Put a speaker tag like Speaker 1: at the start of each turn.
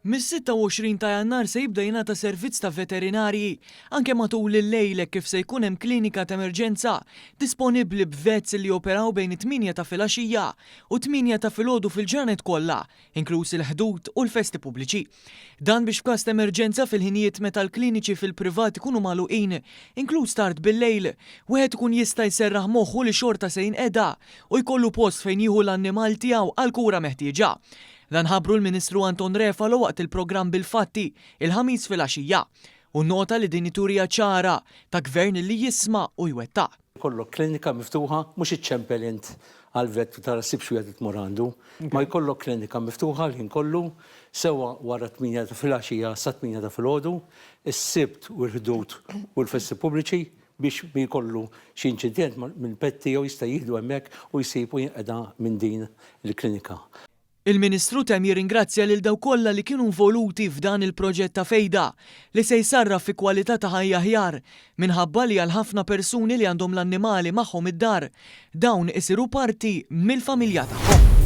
Speaker 1: Mis-26 ta' Jannar se jibda jingħata servizz ta' veterinarji anke matul il-lejl hekk kif se jkun hemm klinika t'emerġenza disponibbli b'vets li joperaw bejn it-tmienja ta' filgħaxija u t-tmienja ta' filgħodu fil-ġranet kollha, inkluż il-Ħdud u l-festi pubbliċi. Dan biex f'każ t'emerġenza fil-ħinijiet meta l-kliniċi fil-privat ikunu magħluqin, inkluż tard bil-lejl, wieħed ikun jista' jserraħ moħħu li xorta se jinqeda u jkollu post fejn jieħu l-annimal tiegħu għall-kura meħtieġa. Dan ħabbru l-Ministru Anton Refalo waqt il-programm Bil-Fatti, il-Ħamis filgħaxija. Hu nnota li din hi turija ċara ta' Gvern li jisma' u jwettaq.
Speaker 2: Jkollok klinika miftuħa, mhux iċċempel int għall-vet u tara ssibx wieħed li tmur għandu, ma jkollok klinika miftuħa l-ħin kollu, sewa wara t-tmienja ta' filgħaxija sat-tmienja ta' filgħodu, is-Sibt u l-Ħdud u l-festi pubbliċi, biex min jkollu xi inċident mill-pet tiegħu jista' jieħdu hemmhekk u jsib u jinqeda minn din il-klinika.
Speaker 1: Il-Ministru temm jirringrazzja lil dawk kollha li kienu involuti f'dan il-proġett ta' fejda li se jsarraf fi kwalità ta' ħajja aħjar minħabba li għal ħafna persuni li għandhom l-annimali magħhom id-dar, dawn isiru parti mill-familja tagħhom.